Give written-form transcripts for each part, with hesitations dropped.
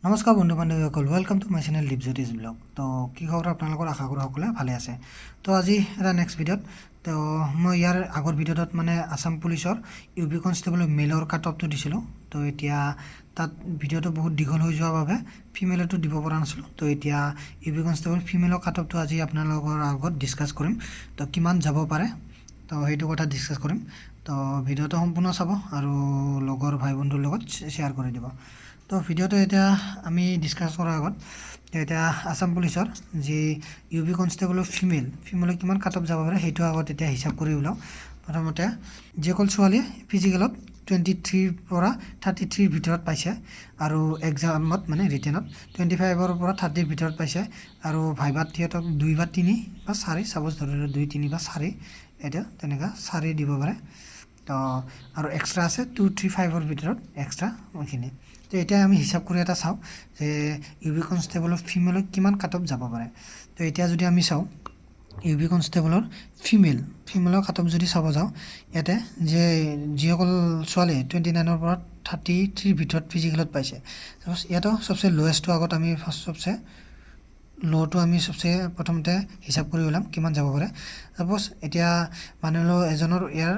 নমস্কাৰ বন্ধু বান্ধৱীসকল, welcome to my channel Dipjyoti's blog. তো কি খবৰ আপোনালোকৰ? আশা কৰোঁ সকলোৱে ভালে আছে। তো আজি এটা নেক্সট ভিডিঅ'ত, তো মই ইয়াৰ আগৰ ভিডিঅ'টোত মানে আছাম পুলিচৰ ইউ বি কনষ্টেবলৰ মেলৰ কাট অফটো দিছিলোঁ। তো এতিয়া তাত ভিডিঅ'টো বহুত দীঘল হৈ যোৱাৰ বাবে ফিমেলতো দিব পৰা নাছিলোঁ। তো এতিয়া ইউ বি কনষ্টেবল ফিমেলৰ কাট অফটো আজি আপোনালোকৰ আগত ডিছকাছ কৰিম। তো কিমান যাব পাৰে, তো সেইটো কথা ডিছকাছ কৰিম। তো ভিডিঅ'টো সম্পূৰ্ণ চাব আৰু লগৰ ভাই বন্ধুৰ লগত শ্বেয়াৰ কৰি দিব। তো ভিডিঅ'টো এতিয়া আমি ডিছকাছ কৰাৰ আগত এতিয়া আছাম পুলিচৰ যি ইউ বি কনষ্টেবলৰ ফিমেলৰ কিমান কাট অফ যাব পাৰে, সেইটো আগত এতিয়া হিচাপ কৰি ওলাওঁ। প্ৰথমতে যিসকল ছোৱালীয়ে ফিজিকেলত 23ৰ পৰা 33ৰ ভিতৰত পাইছে আৰু এক্সামত মানে ৰিটেনত 25ৰ পৰা 30ৰ ভিতৰত পাইছে আৰু ভাইভাত সিহঁতক দুই বা তিনি বা চাৰি, ছাপ'জ ধৰি লওক দুই, তিনি বা চাৰি, এতিয়া তেনেকুৱা চাৰি দিব পাৰে। তো আৰু এক্সট্ৰা আছে 2, 3, 5ৰ ভিতৰত এক্সট্ৰা এইখিনি। তো এতিয়া আমি হিচাপ কৰি এটা চাওঁ যে ইউ বি কনষ্টেবলৰ ফিমেলত কিমান কাট অফ যাব পাৰে। তো এতিয়া যদি আমি চাওঁ, ইউ বি কনষ্টেবলৰ ফিমেলৰ কাট অফ যদি চাব যাওঁ, ইয়াতে যে যিসকল ছোৱালীয়ে 29ৰ পৰা 33ৰ ভিতৰত ফিজিকেলত পাইছে, চাপ'জ ইয়াতো চবচে লৱেষ্টটো আগত আমি ফাৰ্ষ্ট চবচে ল'টো আমি চবচে প্ৰথমতে হিচাপ কৰি ওলাম কিমান যাব পাৰে। চাপ'জ এতিয়া মানুহ এজনৰ ইয়াৰ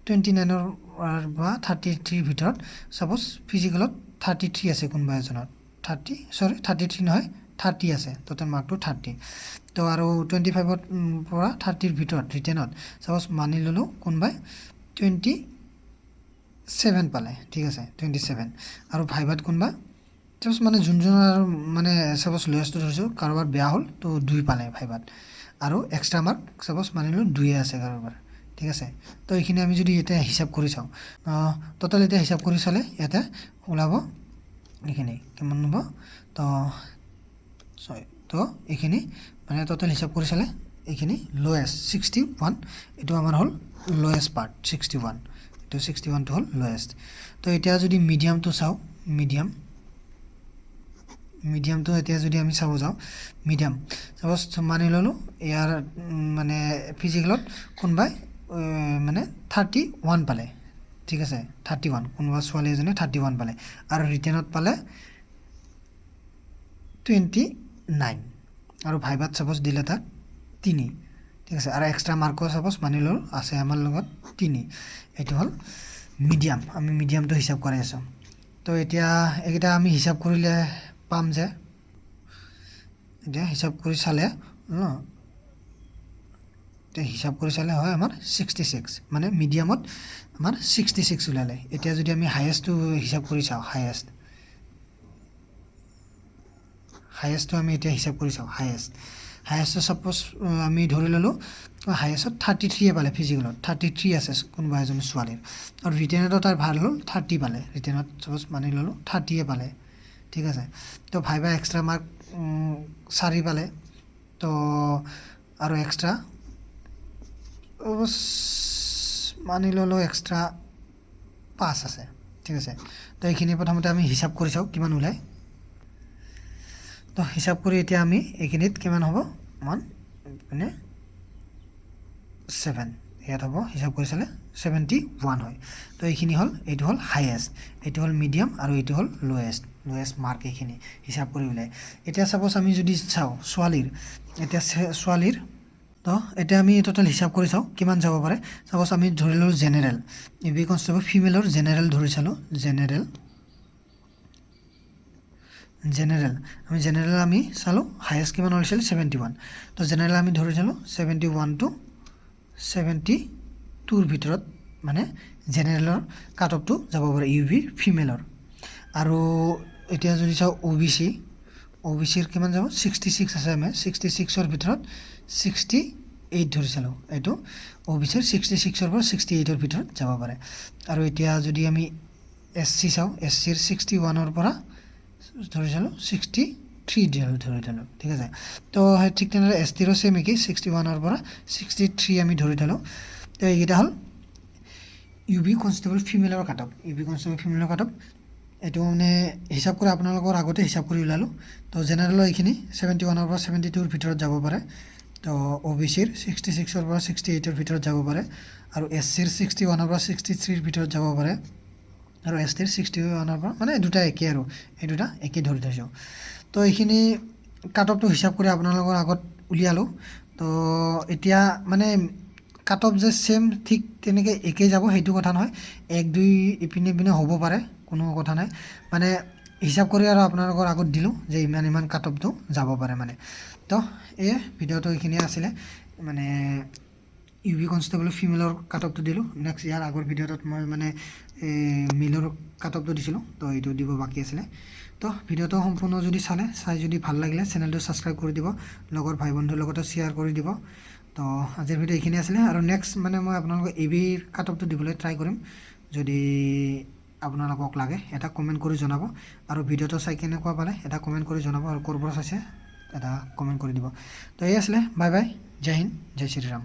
29ৰ বা 33ৰ ভিতৰত চাপ'জ ফিজিকেলত 33 আছে কোনোবা এজনৰ, 30, চৰি, 33 নহয়, 30 আছে, ট'টেল মাৰ্কটো 30। তো আৰু 25ৰ পৰা 30ৰ ভিতৰত ৰিটেনত চাপ'জ মানি ল'লোঁ কোনোবাই 27 পালে, ঠিক আছে, 27। আৰু ভাইভাত কোনোবা চাপ'জ মানে যোনজনৰ আৰু মানে চাপ'জ লয়েষ্টটো ধৰিছোঁ, কাৰোবাৰ বেয়া হ'ল, তো দুই পালে ভাইভাত আৰু এক্সট্ৰা মাৰ্ক চাপ'জ মানি ল'লোঁ দুয়ে আছে কাৰোবাৰ, ঠিক আছে। তো এইখিনি আমি যদি এতিয়া হিচাপ কৰি চাওঁ, ট'টেল এতিয়া হিচাপ কৰি চালে ইয়াতে ওলাব এইখিনি কিমান হ'ব? তো ছয়, তো এইখিনি মানে ট'টেল হিচাপ কৰি চালে এইখিনি লয়েষ্ট 61। এইটো আমাৰ হ'ল লয়েষ্ট পাৰ্ট 61। এইটো 61টো হ'ল লয়েষ্ট। তো এতিয়া যদি মিডিয়ামটো চাওঁ, মিডিয়ামটো এতিয়া যদি আমি চাব যাওঁ, মিডিয়াম চাপ'জ মানি ল'লোঁ ইয়াৰ মানে ফিজিকেলত কোনোবাই মানে 31 পালে, ঠিক আছে, 31, কোনোবা ছোৱালী এজনীয়ে 31 পালে আৰু ৰিটেনত পালে 29 আৰু ভাইভাত চাপ'জ দিলে তাক তিনি, ঠিক আছে, আৰু এক্সট্ৰা মাৰ্কো চাপ'জ মানি ল'লোঁ আছে আমাৰ লগত তিনি। এইটো হ'ল মিডিয়াম। আমি মিডিয়ামটো হিচাপ কৰি আছোঁ। তো এতিয়া এইকেইটা আমি হিচাপ কৰিলে পাম যে এতিয়া হিচাপ কৰি চালে ন, এতিয়া হিচাপ কৰি চালে হয় আমাৰ 66, মানে মিডিয়ামত আমাৰ 66 ওলালে। এতিয়া যদি আমি হায়েষ্টটো হিচাপ কৰি চাওঁ, হায়েষ্টটো আমি এতিয়া হিচাপ কৰি চাওঁ, হায়েষ্টটো ছাপ'জ আমি ধৰি ল'লোঁ হায়েষ্টত 33য়ে পালে, ফিজিকেলত 33 আছে কোনোবা এজনী ছোৱালীৰ আৰু ৰিটেনতো তাৰ ভাল হ'ল, 30 পালে। ৰিটেনত ছাপ'জ মানি ল'লোঁ 30য়ে পালে, ঠিক আছে। তো ভাইভা এক্সট্ৰা মাৰ্ক চাৰি পালে, তো আৰু এক্সট্ৰা মানি ল'লোঁ এক্সট্ৰা পাঁচ আছে, ঠিক আছে। তো এইখিনি প্ৰথমতে আমি হিচাপ কৰি চাওঁ কিমান ওলায়। তো হিচাপ কৰি এতিয়া আমি এইখিনিত কিমান হ'ব? ওৱান মানে ছেভেন ইয়াত হ'ব, হিচাপ কৰি চালে 71 হয়। তো এইখিনি হ'ল, এইটো হ'ল হায়েষ্ট, এইটো হ'ল মিডিয়াম আৰু এইটো হ'ল লয়েষ্ট মাৰ্ক। এইখিনি হিচাপ কৰি ওলায়। এতিয়া ছাপ'জ আমি যদি চাওঁ ছোৱালীৰ, এতিয়া ছোৱালীৰ, তো এতিয়া আমি টোটেল হিচাপ কৰি চাওঁ কিমান যাব পাৰে। ছাপ'জ আমি ধৰি ল'লোঁ জেনেৰেল ইউ বি কনষ্টেবল ফিমেলৰ জেনেৰেল ধৰি চালোঁ। জেনেৰেল আমি চালোঁ হায়েষ্ট কিমান ওলাইছিল? 71। তো জেনেৰেল আমি ধৰি চালোঁ 71 টু 72ৰ ভিতৰত মানে জেনেৰেলৰ কাট অফটো যাব পাৰে ইউ বি ফিমেলৰ। আৰু এতিয়া যদি চাওঁ অ' বি চি, অ' বি চিৰ কিমান যাব? 66 আছে, আমি 66ৰ ভিতৰত 68 ধৰি চালোঁ। এইটো অ' বি চিৰ 66ৰ পৰা 68ৰ ভিতৰত যাব পাৰে। আৰু এতিয়া যদি আমি এছ চি চাওঁ, এছ চিৰ 61ৰ পৰা ধৰি চালোঁ 63 ধৰি থ'লোঁ, ঠিক আছে। তো সেই ঠিক তেনেদৰে এছ টিৰো ছেইম একেই, 61ৰ পৰা 63 আমি ধৰি থ'লোঁ। তো এইকেইটা হ'ল ইউ বি কনষ্টেবল ফিমেলৰ cut off. U B constable ফিমেলৰ কাট অফ এইটো মানে হিচাপ কৰি আপোনালোকৰ আগতে হিচাপ কৰি ওলালোঁ। তো জেনেৰেলৰ এইখিনি 71ৰ পৰা 72ৰ ভিতৰত যাব পাৰে। তো অ' বি চিৰ 66ৰ পৰা 68ৰ ভিতৰত যাব পাৰে আৰু এছ চিৰ 61ৰ পৰা 63ৰ ভিতৰত যাব পাৰে। আৰু এছ টিৰ 61ৰ পৰা, মানে দুটা একেই আৰু এই দুটা একেই ধৰি থৈছোঁ। তো এইখিনি কাট অফটো হিচাপ কৰি আপোনালোকৰ আগত উলিয়ালোঁ। তো এতিয়া মানে কাট অফ যে ছেম ঠিক তেনেকৈ একেই যাব, সেইটো কথা নহয়। এক দুই ইপিনে ইপিনে হ'ব পাৰে, কোনো কথা নাই। মানে হিচাপ কৰি আৰু আপোনালোকৰ আগত দিলোঁ যে ইমান ইমান কাট অফটো যাব পাৰে মানে। তো এই ভিডিঅ'টো এইখিনিয়ে আছিলে, মানে ইউ বি কনষ্টেবল ফিমেলৰ কাট অফটো দিলোঁ। নেক্সট ইয়াৰ আগৰ ভিডিঅ'টোত মই মানে এই মেলৰ কাট অফটো দিছিলোঁ, তো এইটো দিব বাকী আছিলে। তো ভিডিঅ'টো সম্পূৰ্ণ যদি চালে, চাই যদি ভাল লাগিলে চেনেলটো ছাবস্ক্ৰাইব কৰি দিব, লগৰ ভাই বন্ধুৰ লগতো শ্বেয়াৰ কৰি দিব। তো আজিৰ ভিডিঅ' এইখিনি আছিলে আৰু নেক্সট মানে মই আপোনালোকক এ বিৰ কাট অফটো দিবলৈ ট্ৰাই কৰিম। যদি আপোনালোকক লাগে, এটা কমেণ্ট কৰি জনাব আৰু ভিডিঅ'টো চাই কেনেকুৱা পালে এটা কমেণ্ট কৰি জনাব আৰু ক'ৰ পৰা চাইছে এটা কমেণ্ট কৰি দিব। তো এই আছিলে, বাই বাই, জয় হিন্দ, জয় শ্ৰীৰাম।